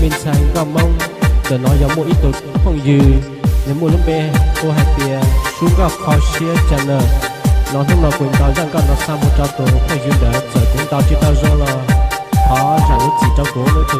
Pej Ntxhais Nkauj Hmoob. Ntawm no yog muaj ib tug phooj ywg, nws muaj lub npe hu hais tias Sub Nkauj Kho Siab Channel no. Hnub no kuv ntaus zaj nkauj no xa mus rau tus phooj ywg ntawd, txawm kuv ntaus tsis tau zoo los thov zam lub txim rau kuv nawb.